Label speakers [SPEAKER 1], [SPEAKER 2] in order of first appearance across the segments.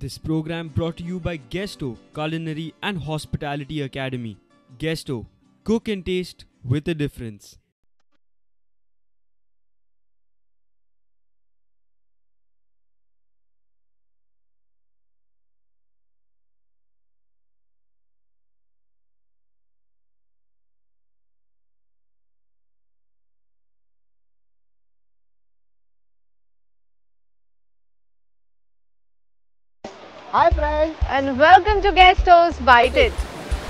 [SPEAKER 1] This program brought to you by Guesto Culinary and Hospitality Academy. Guesto, cook and taste with a difference.
[SPEAKER 2] Hi friend
[SPEAKER 3] and welcome to Guesto's Bite It.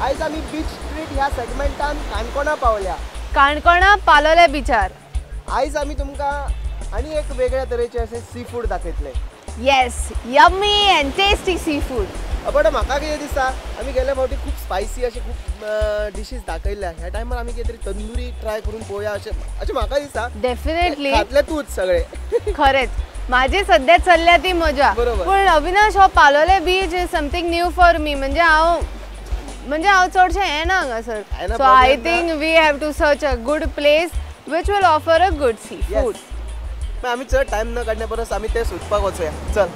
[SPEAKER 2] आयज आमी beach street ह्या सेगमेंटान काणकोणा पावल्या.
[SPEAKER 3] काणकोणा पालोले बिचार
[SPEAKER 2] आयज आमी तुमकां आनी एक वेगळ्या तरेचे असे सी फूड दाखयतले.
[SPEAKER 3] Yes, yummy and tasty sea food.
[SPEAKER 2] But म्हाका कितें दिसता, आमी गेल्या फावटी खूब स्पायसी अशे खूब डिशीज दाखयल्ल्या. ह्या टायमार आमी कितें तरी तंदुरी ट्राय करून पळोवया अशें अशें म्हाका दिसता.
[SPEAKER 3] डेफिनेटली
[SPEAKER 2] खातले तूंच सगळे.
[SPEAKER 3] खरेंच माझी सध्या चल्ल्या ती मजा. पूण अविनाश, हो Palolem beach is something new for me. म्हणजे हांव चडशें येना हांगासर. So I think we have to search a good place which will offer a good sea food.
[SPEAKER 2] आमी चड टायम न काडण्या परस आमी ते सोदपाक वचोया. चल.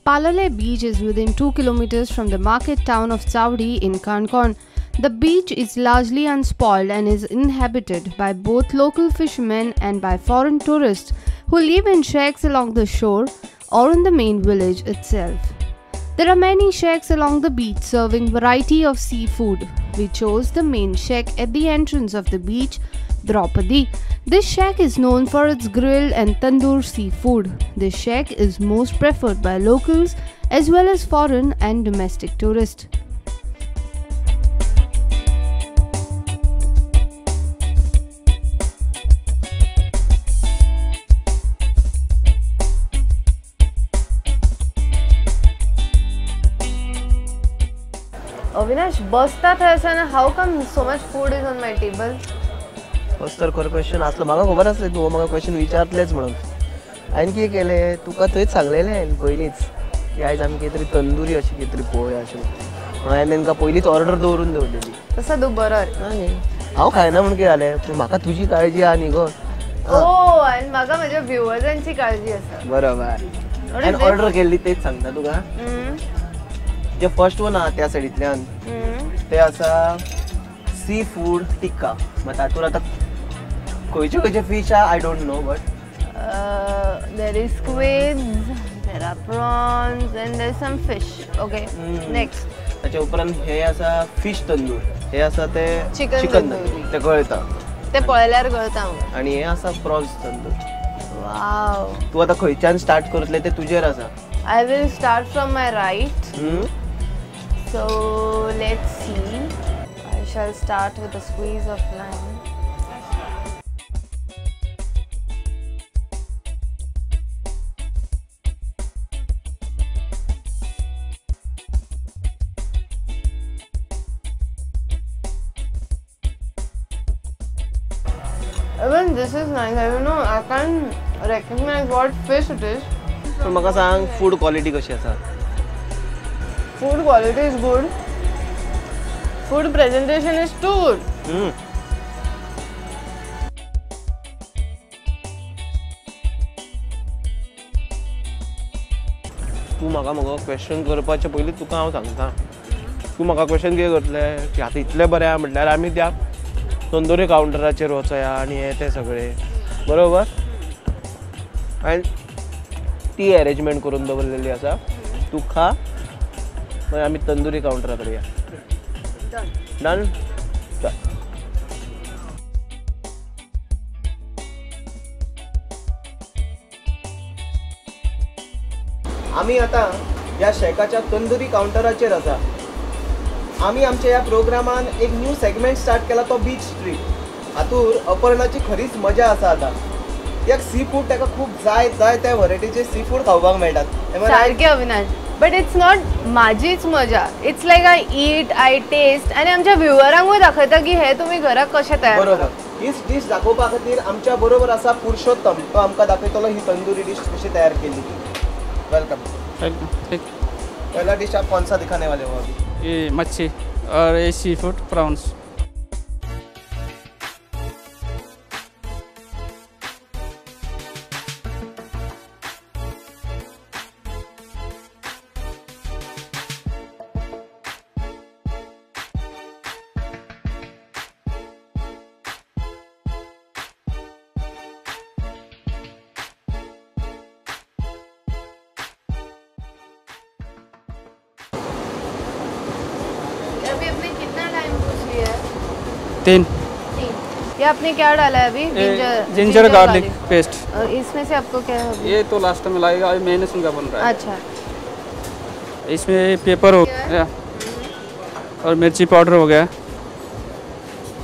[SPEAKER 3] Palolem Beach is within 2 kilometers from the market town of Chowdi in Canacona. The beach is largely unspoiled and is inhabited by both local fishermen and by foreign tourists who live in shacks along the shore or in the main village itself. There are many shacks along the beach serving variety of seafood. We chose the main shack at the entrance of the beach, Draupadi. This shack is known for its grilled and tandoor seafood. This shack is most preferred by locals as well as foreign and domestic tourists. Avinash, बसता थंय how come so much food is on my table?
[SPEAKER 2] First तर खरो question आसलो, म्हाका खबर आसलें तूं म्हाका क्वेश्चन विचारतलेंच म्हणून. हांवें कितें केलें, तुका थंयच सांगलेलें हांवें पयलींच की आयज आमी कितें तरी तंदुरी अशी कितें तरी पळोवया अशें म्हणून. हांवें तांकां पयलींच ऑर्डर दवरून दवरलेली.
[SPEAKER 3] तसो तूं बरो.
[SPEAKER 2] हांव खायना म्हूण कितें जालें, पूण म्हाका तुजी काळजी आहा न्ही गो.
[SPEAKER 3] ओ, आनी म्हाका म्हज्या व्युवर्सांची काळजी आसा.
[SPEAKER 2] बरोबर. हांवें ऑर्डर केल्ली तेच सांगता तुका. जे फर्स्ट वन आहा त्या सायडींतल्यान ते आसा सी फूड टिक्का. मागीर तातूंत आतां खंयचे खंयचे फीश आहा I don't know, but
[SPEAKER 3] there is squids, there are prawns and there is some fish. Okay, next.
[SPEAKER 2] ताच्या उपरांत हे आसा फिश तंदूर, हे आसा ते चिकन तंदूर, ते गळता,
[SPEAKER 3] ते पळयल्यार गळता.
[SPEAKER 2] आनी हे आसा प्रॉन्स तंदूर.
[SPEAKER 3] वाव.
[SPEAKER 2] तूं आतां खंयच्यान स्टार्ट करतले ते तुजेर आसा.
[SPEAKER 3] I will start from my right. So let's see. I shall start with a squeeze of lime. Even this is nice. I don't know, I can't recognize what fish it is.
[SPEAKER 2] So म्हाका सांग food quality कशी आसा?
[SPEAKER 3] Food quality is good. Food presentation is too good.
[SPEAKER 2] तूं म्हाका मगो question करपाचे पयलीं तुका हांव सांगता. तूं म्हाका क्वेश्चन कितें करतलें की आतां इतलें बरें आहा म्हटल्यार आमी त्या तंदुरी कावंटराचेर वचोया आनी हें तें सगळें. बरोबर. हांवें ती अरेंजमेंट करून दवरलेली आसा. तूं खा, मागीर आमी तंदुरी कावंटरा कडेन या. डन. आमी आतां ह्या शेकाच्या तंदुरी कावंटराचेर आसा. आमी आमच्या ह्या प्रोग्रामान एक न्यू सेगमेंट स्टार्ट केला, तो बीच स्ट्रीट. हातूर अपर्णाची खरीच मजा आसा. आतां एक सी फूड ताका खूब जाय जाय त्या व्हरायटीचे सी फूड खावपाक मेळटात.
[SPEAKER 3] सारकें अविनाश, बट it's not माझीच मजा. It's like I eat, I taste आनी आमच्या व्युवरांकूय दाखयता की हे तुमी घराक कशें तयार.
[SPEAKER 2] बरोबर. हीच डीश दाखोवपा खातीर आमच्या बरोबर आसा पुरुषोत्तम. तो आमकां दाखयतलो ही तंदुरी डीश कशी तयार केली. Welcome.
[SPEAKER 4] Thank you.
[SPEAKER 2] पहला डिश आप कौन सा दिखाने वाले हो अभी?
[SPEAKER 4] ये मच्छी और ये सी फूड प्रॉन्स।
[SPEAKER 3] अभी आपने कितना टाइम पूछ लिया है?
[SPEAKER 4] तीन।
[SPEAKER 3] ये आपने क्या डाला है अभी?
[SPEAKER 4] Ginger garlic paste.
[SPEAKER 3] और इसमें से आपको क्या है?
[SPEAKER 4] ये तो लास्ट में लगेगा, अभी मैरिनेशन का बन रहा है।
[SPEAKER 3] अच्छा,
[SPEAKER 4] इसमें पेपर हो गया और मिर्ची पाउडर हो गया।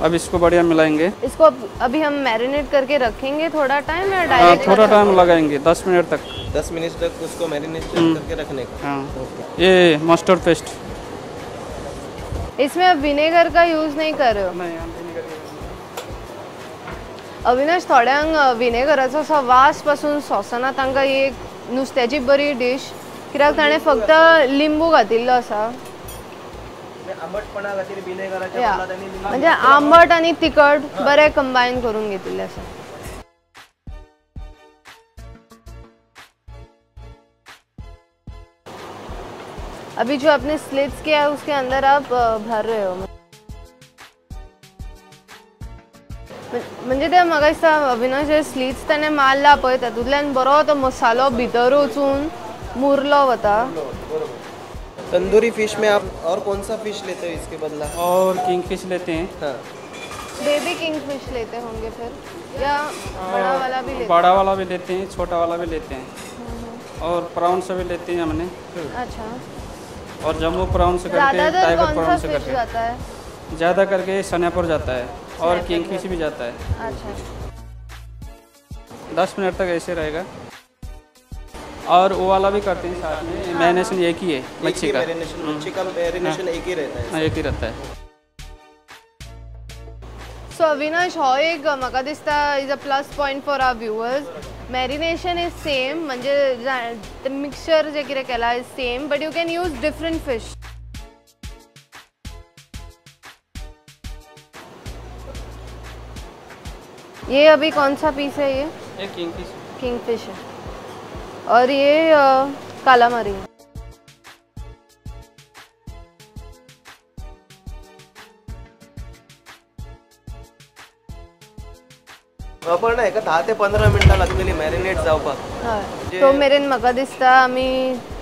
[SPEAKER 4] अब इसको बढ़िया मिलाएंगे।
[SPEAKER 3] इसको अभी हम मैरिनेट करके रखेंगे थोड़ा टाइम या डायरेक्ट?
[SPEAKER 4] थोड़ा टाइम लगाएंगे, 10 मिनट तक।
[SPEAKER 2] 10 मिनट तक उसको मैरिनेट करके रखने का।
[SPEAKER 4] हाँ, ये मस्टर्ड पेस्ट।
[SPEAKER 3] इसमें अब विनेगर का यूज नहीं कर रहे हो?
[SPEAKER 4] नहीं, हम विनेगर यूज।
[SPEAKER 3] अविनाश, थोड्यांक विनेगराचो असो वास पासून सोंसना तांकां एक नुस्त्याची बरी डीश, कित्याक ताणें फक्त लिंबू घातिल्लो आसा।
[SPEAKER 2] आंबटपणा खातीर विनेगराच्या बदला तांणी लिंबू,
[SPEAKER 3] म्हणजे आंबट आनी तिखट बरें कंबायन करून घेतिल्लें आसा। अभी जो आपने स्लिट्स किया है उसके अंदर आप भर रहे हो, म्हणजे ते म्हाका दिसता अविनाश जे स्लिट्स ताणें मारला पळय तातूंतल्यान बरो तो मसालो भितर वचून मुरलो वता।
[SPEAKER 2] तंदूरी फिश में आप और कौन सा फिश लेते हो इसके बदला?
[SPEAKER 4] और किंग फिश लेते हैं।
[SPEAKER 2] हाँ,
[SPEAKER 3] बेबी किंग फिश लेते होंगे फिर, या बड़ा वाला भी लेते?
[SPEAKER 4] बड़ा वाला भी लेते हैं, छोटा वाला भी लेते हैं, और प्रॉन्स भी लेते हैं हमने।
[SPEAKER 3] अच्छा,
[SPEAKER 4] और जम्बो प्रॉन्स करके, टाइगर प्रॉन्स करके
[SPEAKER 3] जाता है
[SPEAKER 4] ज़्यादा करके, सनेपर जाता है और किंग फिश भी जाता है।
[SPEAKER 3] अच्छा,
[SPEAKER 4] 10 मिनट तक ऐसे रहेगा। और वो वाला भी करते हैं साथ में। मैरिनेशन एक ही है मच्छी का।
[SPEAKER 2] मच्छी का मैरिनेशन एक ही रहता है।
[SPEAKER 4] हाँ, एक ही रहता है।
[SPEAKER 3] सो अविनाश, हो एक म्हाका दिसता is a plus point for our viewers. Marination is same, म्हणजे मिक्सचर जे कितें केलां is same, but you can use different fish. ये अभी कौन सा पीस है? ये
[SPEAKER 4] किंग फिश।
[SPEAKER 3] किंग फिश है और ये कालामारी है।
[SPEAKER 2] पण ना एका 10 ते 15 मिनटां लागतली मॅरिनेट जावपाक।
[SPEAKER 3] हय, तो मेरेन म्हाका दिसता आमी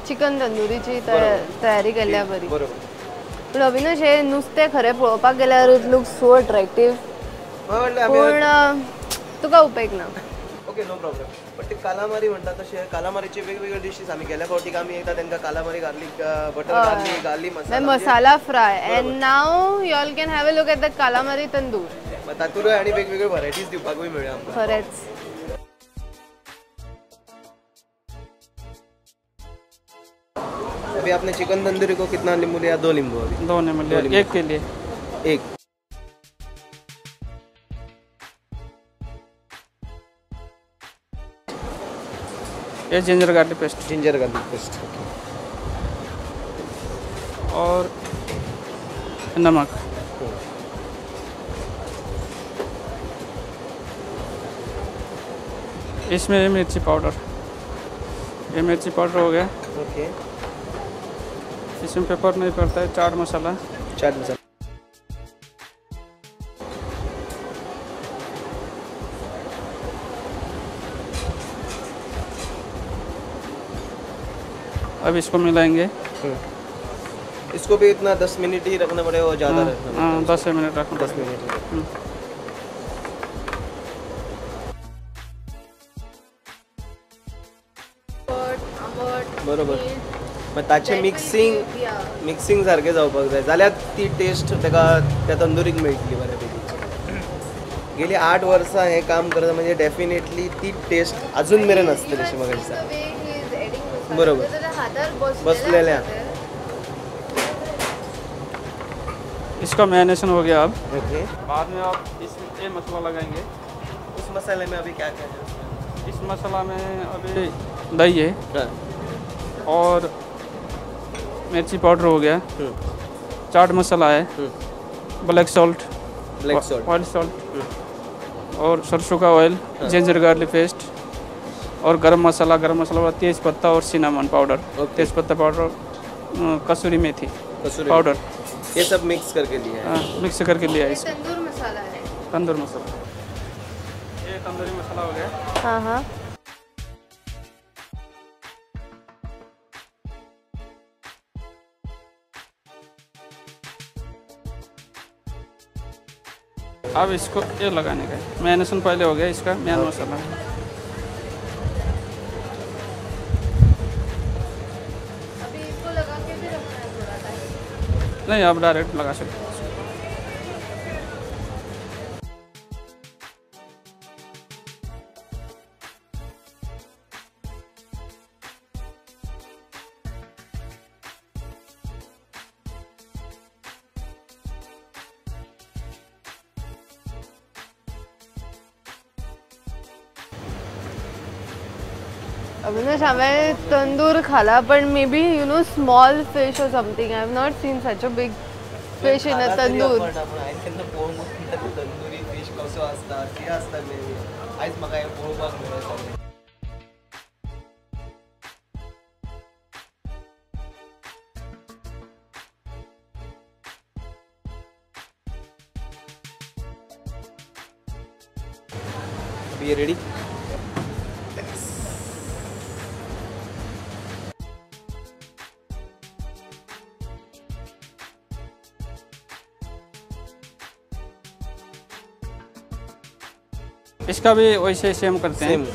[SPEAKER 3] चिकन तंदुरीची तयारी केल्ल्या बरी।
[SPEAKER 2] बरोबर।
[SPEAKER 3] पूण अविनाश, हे नुस्तें खरें पळोवपाक गेल्यार it looks so attractive, पूण तुका उपेग ना।
[SPEAKER 2] Okay, no problem. पण ते कालामारी म्हणटा तशें कालामारीचे वेगवेगळे डिशीज आमी गेल्या फावटीक आमी एकदां तांकां calamari garlic butter garlic garlic masala
[SPEAKER 3] masala fry, and now you all can have a look at the calamari tandoor.
[SPEAKER 2] तातूंत आनी वेगवेगळे व्हरायटीज दिवपाकूय मेळ्ळ्यो आमकां।
[SPEAKER 3] खरेंच।
[SPEAKER 2] अभी आपने चिकन तंदूरी को कितना नींबू लिया? 2 नींबू। अभी
[SPEAKER 4] 2 नींबू लिया, एक के लिए
[SPEAKER 2] एक।
[SPEAKER 4] ये ginger garlic paste.
[SPEAKER 2] Ginger garlic paste
[SPEAKER 4] और नमक। इसमें मिर्ची पाउडर, ये मिर्ची पाउडर हो गया।
[SPEAKER 2] ओके,
[SPEAKER 4] इसमें पेपर नहीं पड़ता है। चाट मसाला,
[SPEAKER 2] चाट मसाला।
[SPEAKER 4] अब इसको मिलाएंगे।
[SPEAKER 2] इसको भी इतना 10 मिनट ही रखना पड़ेगा और ज़्यादा रखना?
[SPEAKER 4] हाँ, 10 मिनट रखना।
[SPEAKER 2] 10 मिनट। बरोबर। मग ताचे मिक्सिंग मिक्सिंग सारकें जावपाक जाय जाल्यार ती टेस्ट ताका त्या तंदुरीक मेळटली बऱ्यापैकी। गेली 8 वर्सां हें काम करता म्हणजे डेफिनेटली ती टेस्ट अजून मेरेन आसतली अशें म्हाका दिसता। बरोबर बसलेल्या।
[SPEAKER 4] इसका मैरिनेशन हो गया अब।
[SPEAKER 2] ओके,
[SPEAKER 4] बाद में आप इसमें ये मसाला लगाएंगे।
[SPEAKER 2] उस मसाले में अभी क्या क्या है?
[SPEAKER 4] इस मसाला में अभी दही है और मिर्ची पाउडर हो गया, चाट मसाला है, ब्लैक सॉल्ट, ऑयल सॉल्ट और सरसों का ऑयल, जिंजर गार्लिक पेस्ट और गरम मसाला, गरम मसाला वाला तेज पत्ता और सिनामन पाउडर, तेज पत्ता पाउडर, कसूरी मेथी पाउडर,
[SPEAKER 2] ये सब मिक्स करके लिया है।
[SPEAKER 4] मिक्स करके लिया है।
[SPEAKER 3] तंदूर मसाला है,
[SPEAKER 4] तंदूर मसाला, ये तंदूरी मसाला हो गया।
[SPEAKER 3] हाँ हाँ।
[SPEAKER 4] अब इसको ये लगाने का मैरिनेशन पहले हो गया इसका, मेन मसाला।
[SPEAKER 3] अभी इसको लगा के भी रखना है थोड़ा टाइम?
[SPEAKER 4] नहीं, आप डायरेक्ट लगा सकते हैं।
[SPEAKER 3] अविनाश, हांवें तंदूर खाला पण maybe you know small fish or something. I have not seen such a big fish in a tandoor.
[SPEAKER 2] Tandoori fish कसो आसता कितें आसता मे बी आयज म्हाका हें पळोवपाक मेळ्ळें सगळें. अभी ये रेडी?
[SPEAKER 4] इसका भी वैसे सेम करते हैं।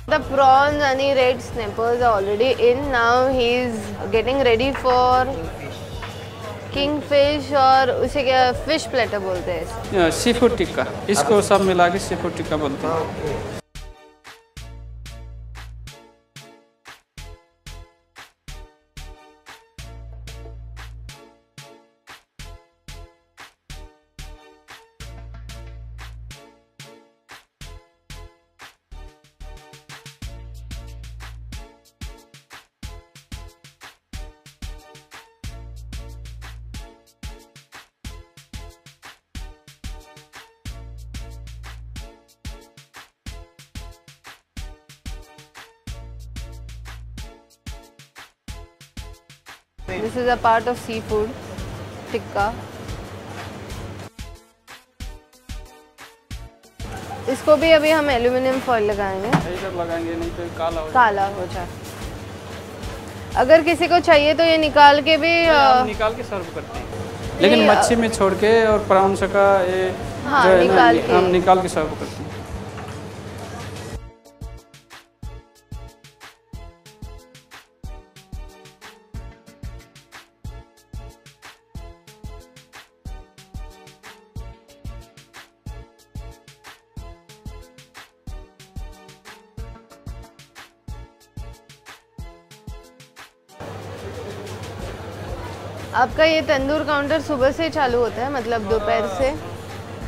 [SPEAKER 3] The prawns and red snappers are already in. Now he is getting ready for kingfish और उसे क्या फिश प्लेटर बोलते हैं?
[SPEAKER 4] सी फूड टिक्का, इसको सब मिला के सी फूड टिक्का बोलते हैं।
[SPEAKER 3] This is a part of seafood tikka. इसको भी अभी हम एल्यूमिनियम फॉइल लगाएंगे।
[SPEAKER 4] इधर लगाएंगे नहीं तो काला हो
[SPEAKER 3] काला हो जाए। अगर किसी को चाहिए तो ये निकाल के भी
[SPEAKER 4] हम निकाल के सर्व करते हैं, लेकिन मच्छी में छोड़ के और प्रॉन्स का ये
[SPEAKER 3] हाँ,
[SPEAKER 4] जो है
[SPEAKER 3] निकाल के
[SPEAKER 4] हम निकाल के सर्व करते हैं।
[SPEAKER 3] आपका ये तंदूर काउंटर सुबह से चालू होता है, मतलब दोपहर से?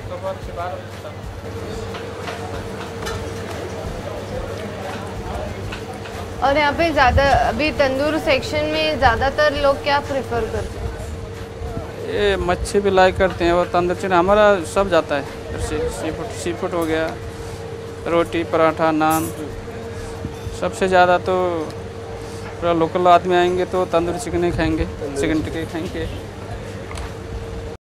[SPEAKER 4] दोपहर से 12 बजे तक।
[SPEAKER 3] और यहाँ पे ज़्यादा अभी तंदूर सेक्शन में ज़्यादातर लोग क्या प्रेफर करते हैं?
[SPEAKER 4] ये मच्छी भी लाइक करते हैं और तंदूर चिकन हमारा सब जाता है। सी फूड हो गया, रोटी पराठा नान, सबसे ज़्यादा तो पूरा लोकल आदमी आएंगे तो तंदूरी चिकन ही खाएंगे, चिकन टिक्का खाएंगे।